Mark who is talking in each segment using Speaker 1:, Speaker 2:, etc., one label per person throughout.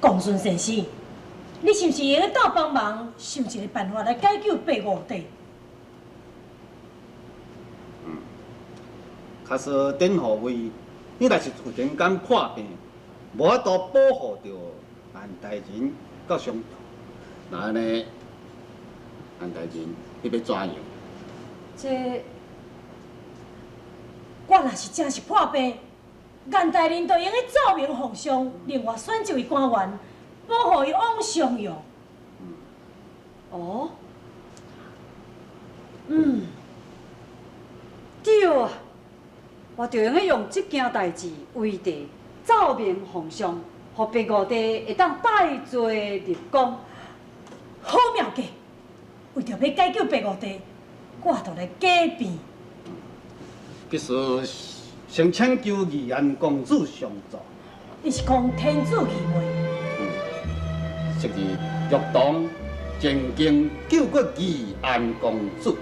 Speaker 1: 公孫先生，你是毋是會用鬥幫忙，想一个辦法來解救白五弟？
Speaker 2: 嗯，假使典護衛，你若是突然間破病，無法度保護著顏大人佮上頭，那按呢，顏大人，你欲怎樣？
Speaker 1: 這我若是真是破病，顏大人就用該奏明皇上，另外選一位官員保護伊往襄陽。
Speaker 3: 哦，嗯，對啊，我就用該用這件代誌為題，奏明皇上，予白五弟會當帶罪入宮。
Speaker 1: 好妙計，為著欲解救白五弟，我就來假病。
Speaker 2: 必須先請求義安公主相助。
Speaker 1: 你是講天子儀袂？
Speaker 2: 嗯，昔日玉堂曾經救過義安公主。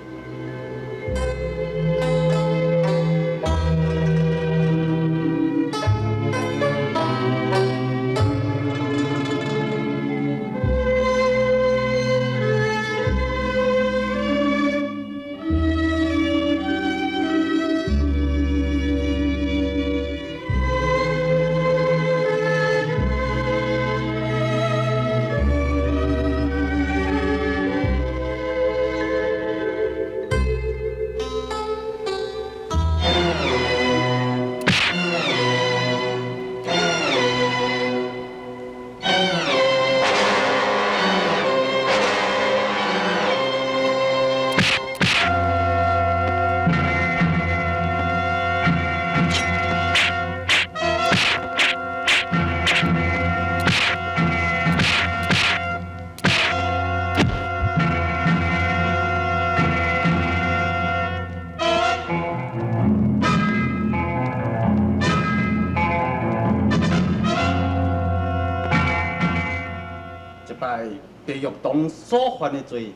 Speaker 2: 這擺白玉堂所犯的罪，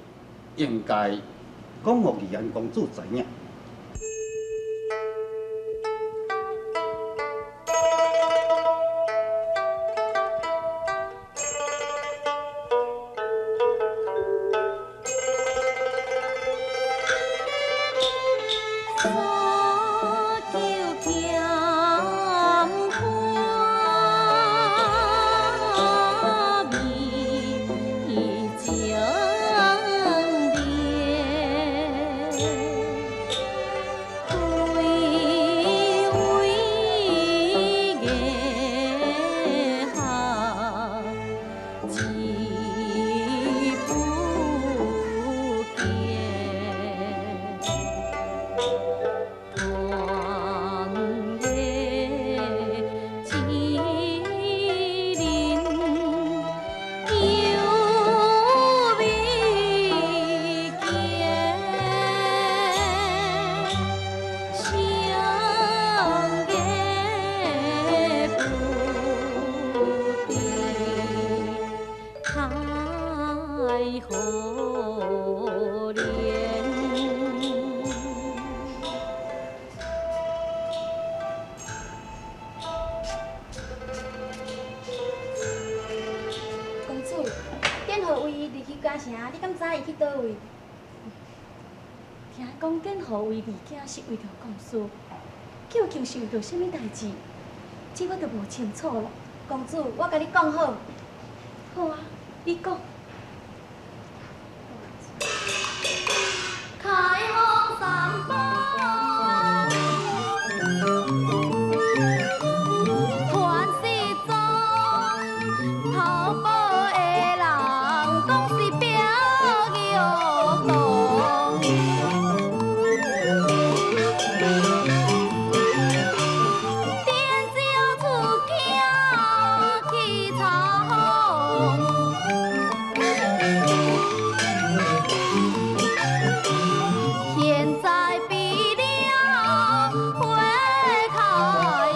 Speaker 2: 應該講予義安公主知影。
Speaker 4: 公主，典護衛離去京城，你敢知伊去佗位？
Speaker 5: 聽講典護衛離京是為著公事，究竟是為著啥物代誌？這我就無清楚了。
Speaker 4: 公主，我共你講好。
Speaker 5: 好啊，你講。
Speaker 4: 開封三寶，傳世中，淘寶的人講是表玉堂。點招出京去查訪。現在比了花開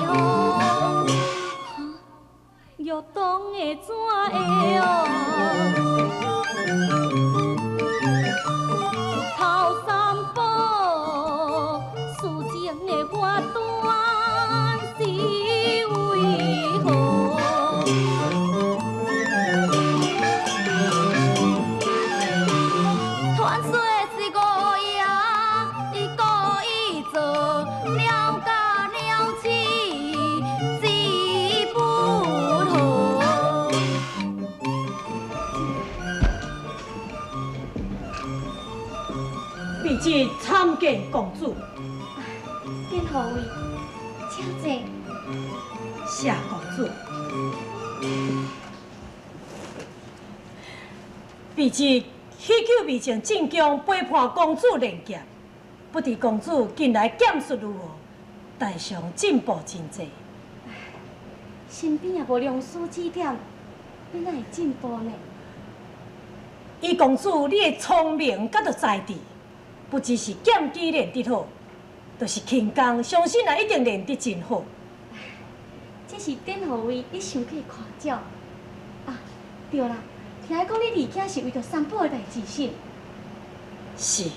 Speaker 4: 放。
Speaker 5: 玉堂會怎會哦？頭三寶，事情的發端是為何？
Speaker 1: 侄参见公主。
Speaker 4: 典护卫，请坐。
Speaker 1: 谢公主。卑职许久未曾进宫陪伴公主练剑，不知公主近来剑术如何？台上进步真济。
Speaker 5: 身边也无良师指点，欲哪会进步呢？
Speaker 1: 以公主你的聪明佮著才智，不只是剑技练得好，就是轻功，相信也一定练得真好。
Speaker 5: 这是典护卫你伤过夸奖。啊，对啦，听讲你离京是为著三宝的代志是？
Speaker 1: 是，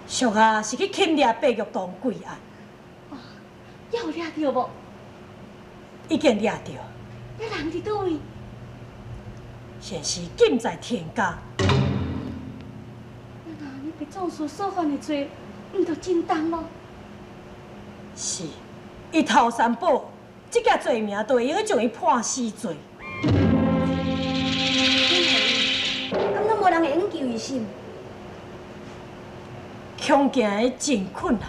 Speaker 1: 属下是去擒掠白玉堂贵案。
Speaker 5: 哦，犹有掠著无？
Speaker 1: 已经掠著。
Speaker 5: 那人伫佗位？
Speaker 1: 现时禁在田家。
Speaker 5: 那若按呢白总司所犯的罪，毋就真重咯？
Speaker 1: 是，伊偷三宝，这件罪名就会用将伊判死罪。
Speaker 4: 敢拢无人会用救伊是？
Speaker 1: 恐惊会真困难。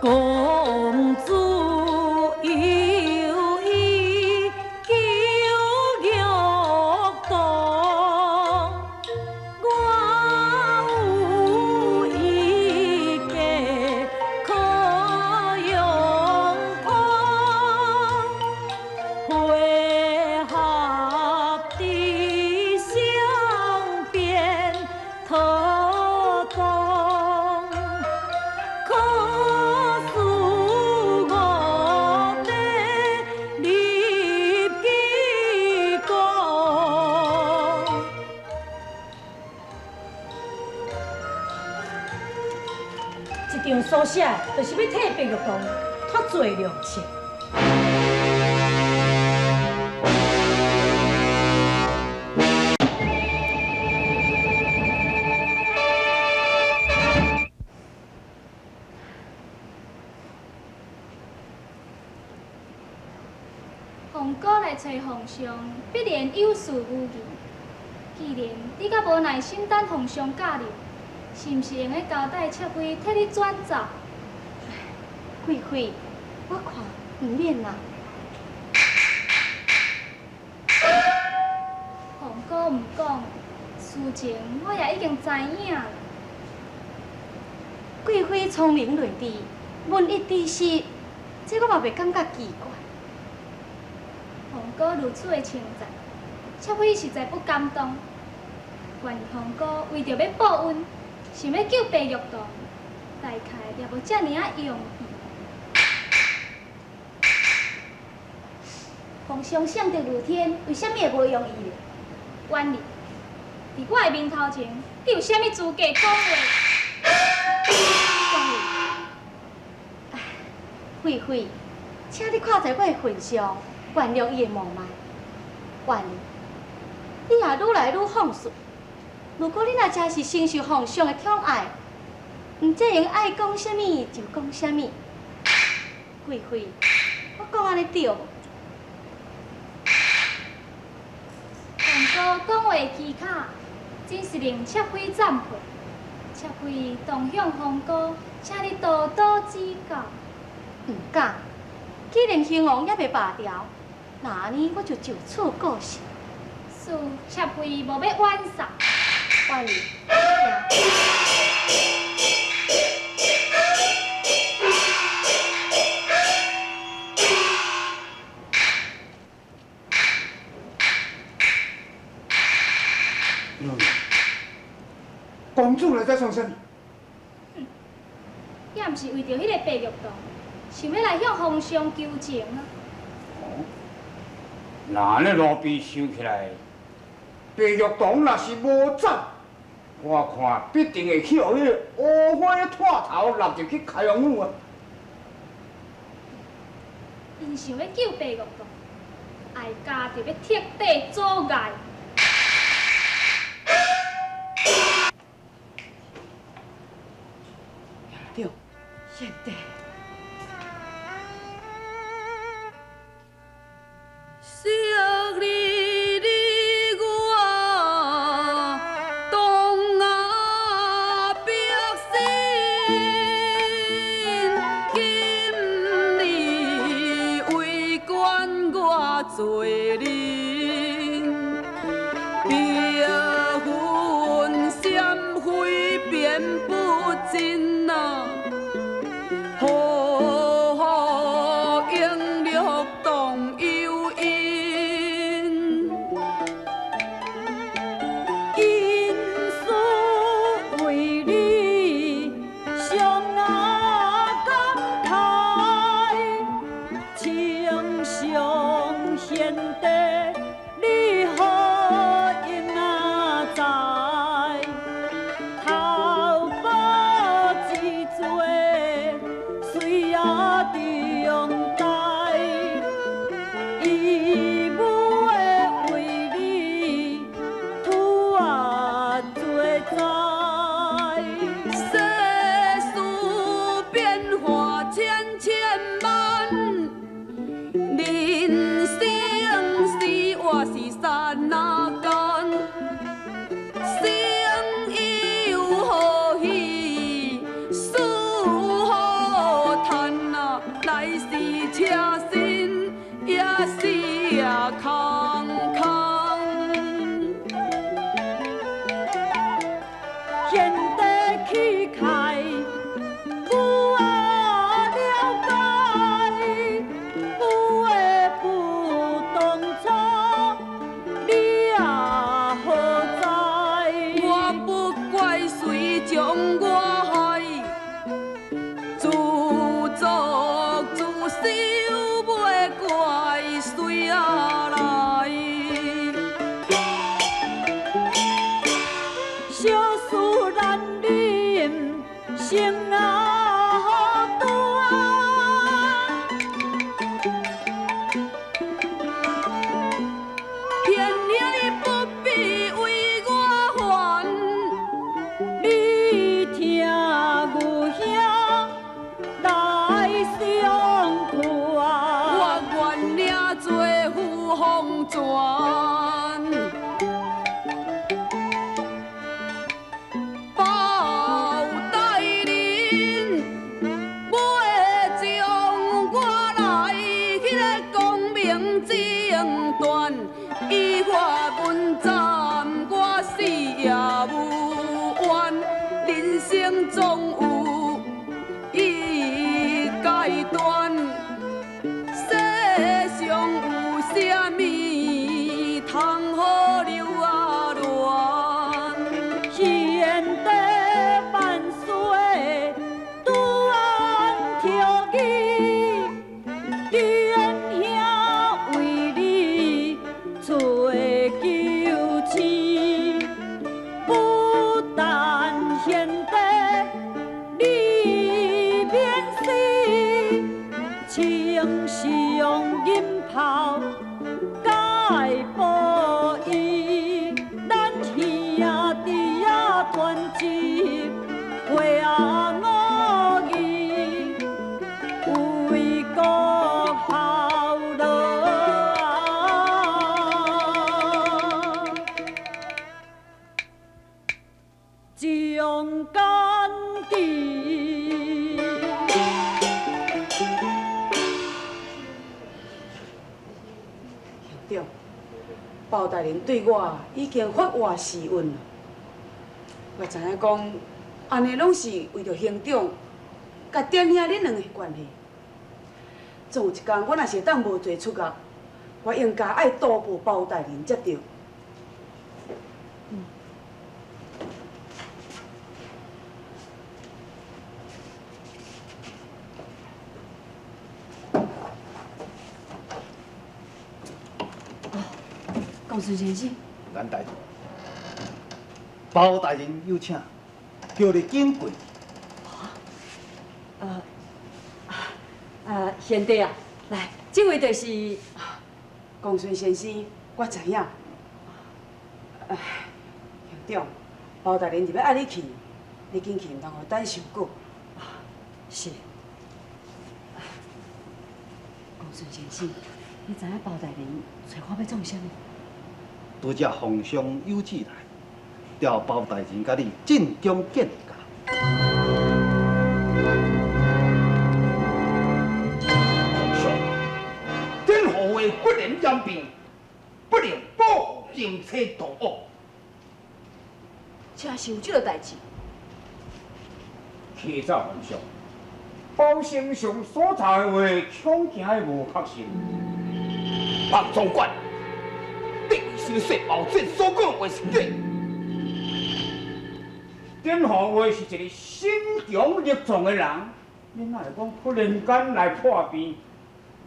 Speaker 1: 公主有意求玉堂，我有一计可用通，配合伫双边妥当。可使我弟入机关。这张书写就是欲替白玉堂脱罪良策。
Speaker 6: 凤哥来揣皇上，必然有事无疑。既然你阁无耐心等皇上教你，是毋是会用交代妾妃替你转走？
Speaker 5: 贵妃，我看毋免啦。
Speaker 6: 凤哥毋讲，事情我也已经知影啦。
Speaker 5: 贵妃聪明睿智，文一知识，这我嘛袂感觉奇怪。
Speaker 6: 凤哥如此的称赞，妾妃实在不敢当。愿凤哥为著欲报恩，想欲救白玉堂，大概也无遮尔仔容易。
Speaker 4: 皇上圣德如天，为啥物会无容易呢？
Speaker 6: 婉儿，伫我的面头前，你有啥物资格讲话？
Speaker 5: 讲话。贵妃，请你看在我的份上，原谅伊的傲慢。婉儿，你也愈来愈放肆。如果你若真是承受皇上的宠爱，毋才会用爱讲啥物就讲啥物。贵妃，我讲按呢对无？
Speaker 6: 凤哥讲话机巧，真是令妾妃赞佩。妾妃当向凤哥，请你多多指教。
Speaker 5: 毋敢，既然兴王犹未罢朝，那按呢我就就此过世。
Speaker 6: 是，妾妃无欲冤杀。
Speaker 5: 婉儿，请。
Speaker 7: 主來遮創啥物？
Speaker 6: 也毋是為著彼个白玉堂，想欲來向皇上求情啊！
Speaker 7: 哦，若按呢路邊想起來，白玉堂若是無走，我看必定會去予彼个烏花炭頭納入去開王府啊！𪜶
Speaker 6: 想欲救白玉堂，哀家就欲徹底阻礙。
Speaker 8: 對，賢弟。
Speaker 9: 惜你你我東亞百姓，今日為官我做人，白雲閃飛變不盡啊！何英略當有因，
Speaker 3: 因事為你上啊感慨，稱頌賢弟你好英啊哉，投報之罪隨啊重大，義務的為你吐啊做哉。
Speaker 9: 世事變化千千萬，人生死活是剎那間，生有何喜，死何嘆啊！來是赤身，也是啊空空。
Speaker 3: 賢弟氣概，有啊了解，有的不當初，你啊何在？
Speaker 9: 我不怪誰將我害，自作自受，袂怪誰啊來。
Speaker 3: 小事難忍，生啊短。
Speaker 9: 天兄你不必為我煩，
Speaker 3: 你聽牛兄來相勸，
Speaker 9: 我願領做夫奉傳。包大人，袂將我來彼个光明正大，依法問斬我死也無冤。人生總有一階段，世上有啥物通好留啊戀？
Speaker 3: 賢弟萬歲，拄按著義，仁兄為你找求生，不但賢弟你免死，稱頌銀炮解報義，咱兄弟啊團結會啊五義，為國效勞啊！將干地。
Speaker 8: 兄長，包大人對我已經發話施恩了。我知影講，按呢攏是為著兄長佮典兄恁兩个關係。總有一工，我若是會當無罪出獄，我應該愛多報包大人才對。
Speaker 3: 公孫先生，
Speaker 2: 顏大人，包大人有請，叫你緊過去。
Speaker 3: 賢弟啊，來，這位就是
Speaker 8: 公孫先生，我知影。兄長，包大人入欲愛你去，你緊去，毋通予等傷久。
Speaker 3: 是。公孫先生，你知影包大人揣我欲創啥物？
Speaker 2: 拄才皇上有旨來，調包大人佮你進宮見駕。
Speaker 7: 皇上，典護衛忽然染病，不能保護金車同往。
Speaker 9: 真是有這個代誌。
Speaker 7: 啟奏皇上，包丞相所在的話，恐驚會無確實。彭總管，你為什麼說包拯所講的話是假？典護衛是一個身強力壯的人，你哪會講忽然間來破病？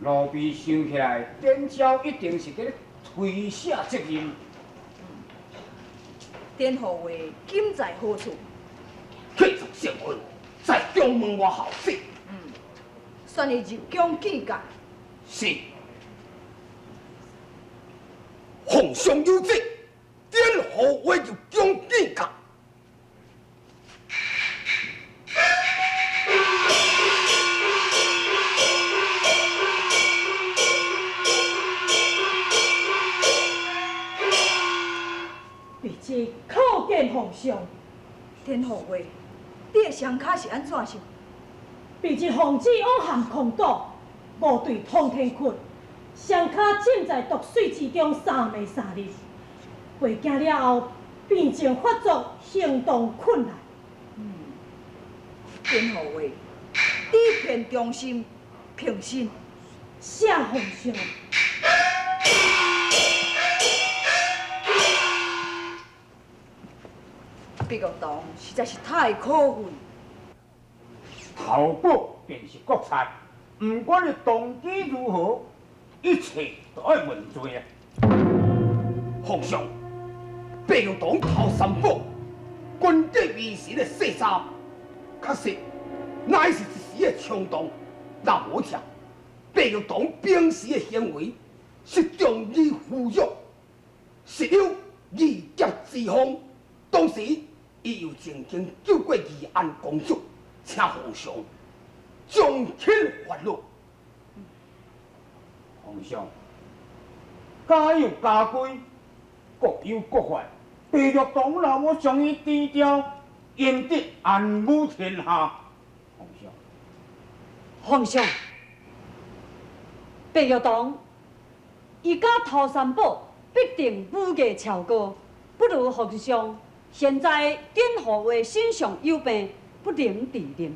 Speaker 7: 路邊想起來，典昭一定是佇咧推卸責任。
Speaker 9: 典護衛今在何處？
Speaker 7: 繼續成婚，在宮門外候死。
Speaker 9: 選伊入宮見駕。
Speaker 7: 是。皇上有旨，典護衛入宮見駕。
Speaker 1: 卑職叩見皇上。
Speaker 9: 典護衛，你的雙跤是按怎想？
Speaker 1: 卑職奉旨往陷空島，誤對通天窟，雙跤浸在毒水之中3暝3日，回京了後，病症發作，行動困難。
Speaker 9: 典護衛，你便忠心平身。
Speaker 1: 謝皇上。
Speaker 9: 畢玉堂實在是太可恨。
Speaker 7: 投保便是國策，毋管伊動機如何，一切都愛問罪啊！皇上，白玉堂偷三寶，軍紀微時的細沙，確實乃是一時的衝動，若無錯，白玉堂平時的行為是仗義扶弱，實有義俠之風。當時伊又曾經救過義安公主，請皇上從輕發落。皇上，家有家規，國有國法，白玉堂若無將伊除掉，焉得安撫天下？皇上，
Speaker 3: 皇上，白玉堂，伊敢偷三寶，必定武藝超高，不如皇上。現在典護衛身上有病，不能治療，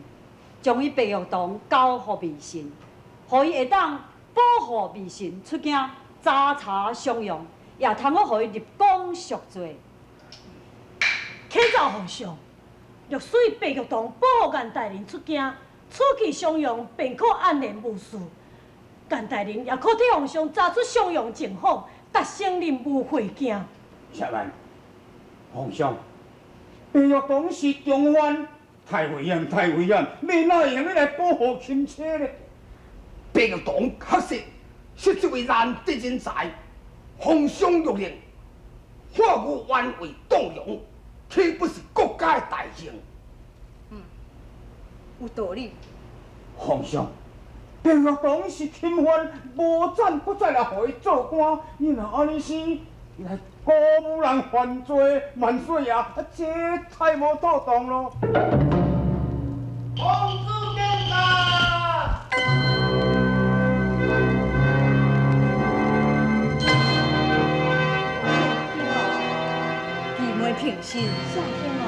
Speaker 3: 將伊白玉堂交予微臣，予伊會當保護微臣出京查查襄陽，也通好予伊入宮贖罪。
Speaker 1: 啟奏皇上，若使白玉堂保護顏大人出京，出去襄陽便可安然無事。顏大人也可替皇上查出襄陽情況，達成任務回京。
Speaker 7: 且慢，皇上。白玉堂是重犯，太危險，太危險！你哪會用得來保護親戚呢？白玉堂確實是這位難得人才，皇上若令，化我冤為棟梁，豈不是國家的大幸？
Speaker 9: 有道理。
Speaker 7: 皇上，白玉堂是钦犯，無斬不再來予伊做官。你若按呢死，來鼓舞人犯罪，萬歲啊！這太無妥當咯。
Speaker 2: 公主見駕。
Speaker 9: 姊妹平身。
Speaker 5: 謝天王。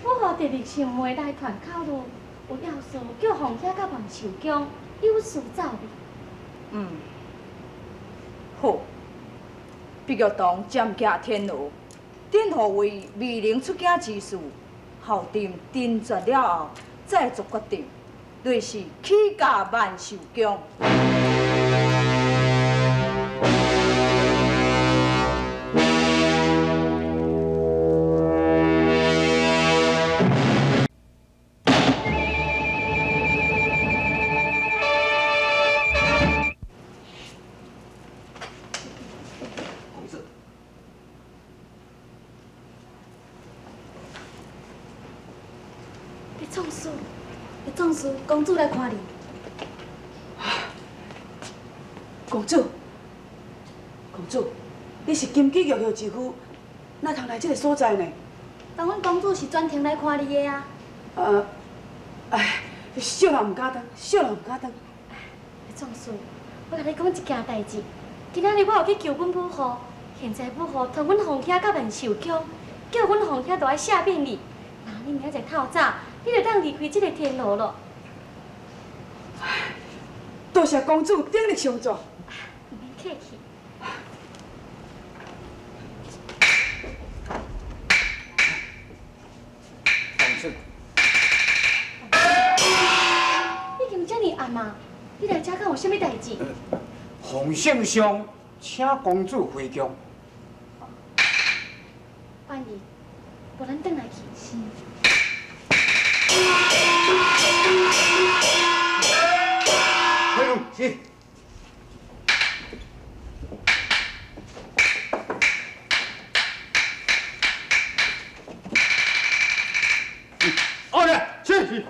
Speaker 5: 我予特別想妹來團考慮，有要事叫鳳姐佮萬壽宮有事奏明。
Speaker 9: 好。畢玉堂暫駕天羅，典護衛未能出京之事，候朕定決了後再作決定。類似起駕萬壽宮。
Speaker 4: 总司，总司，公主来看你。
Speaker 8: 公主，公主，你是金枝玉叶之夫，哪通来这个所在呢？
Speaker 4: 但阮公主是专程来看你的啊。
Speaker 8: 哎，小人毋敢当，小人毋敢当。
Speaker 5: 总司，我共你讲一件代志。今仔日我有去求阮母后，现在母后托阮皇兄佮万寿宫，叫阮皇兄都爱赦免你。若你明仔载透早，你就当离开这个天罗咯。
Speaker 8: 多谢公主鼎力相助。
Speaker 5: 毋免客气。
Speaker 7: 公主，
Speaker 5: 已经遮尔暗啊，你来遮敢有啥物代志？
Speaker 7: 奉圣上请公主回宫。
Speaker 5: 婉儿，无咱转来去。
Speaker 4: 是。
Speaker 2: 回宫是。
Speaker 7: 二来，是。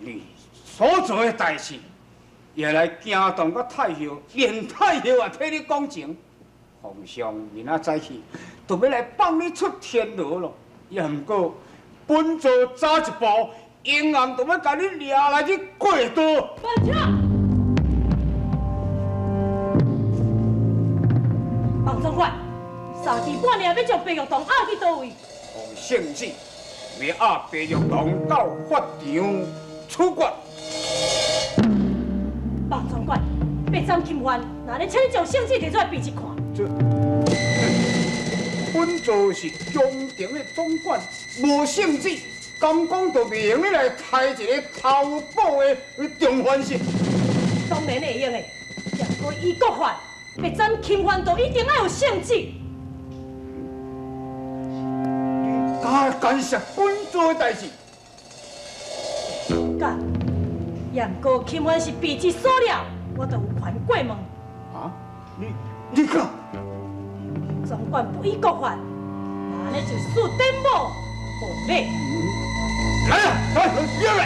Speaker 7: 你所做的代志，也来惊动到太后，连太后也替你讲情。皇上明仔早起就欲来放你出天罗咯，也毋过本座早一步，永远就欲共你掠来去过刀。
Speaker 1: 慢车，王总管，三更半暝欲将白玉堂押去佗位？
Speaker 7: 奉圣旨，欲押白玉堂到法场处决。
Speaker 1: 王总管，欲斩钦犯，那咧，请你将圣旨提出来比一看。
Speaker 7: 这，本座是宫廷的总管，无圣旨，敢讲就袂用得来刣一个偷宝的重犯是？
Speaker 1: 当然会用的，不过依国法，欲斩钦犯，就一定爱有圣旨。
Speaker 7: 你敢干涉本座的代志？
Speaker 1: 敢，也毋过钦犯是卑职所掠，我就有权过问。
Speaker 7: 啊？你讲？
Speaker 1: 总管不依国法，那呢就恕典某无礼。
Speaker 7: 来啊，来，入来！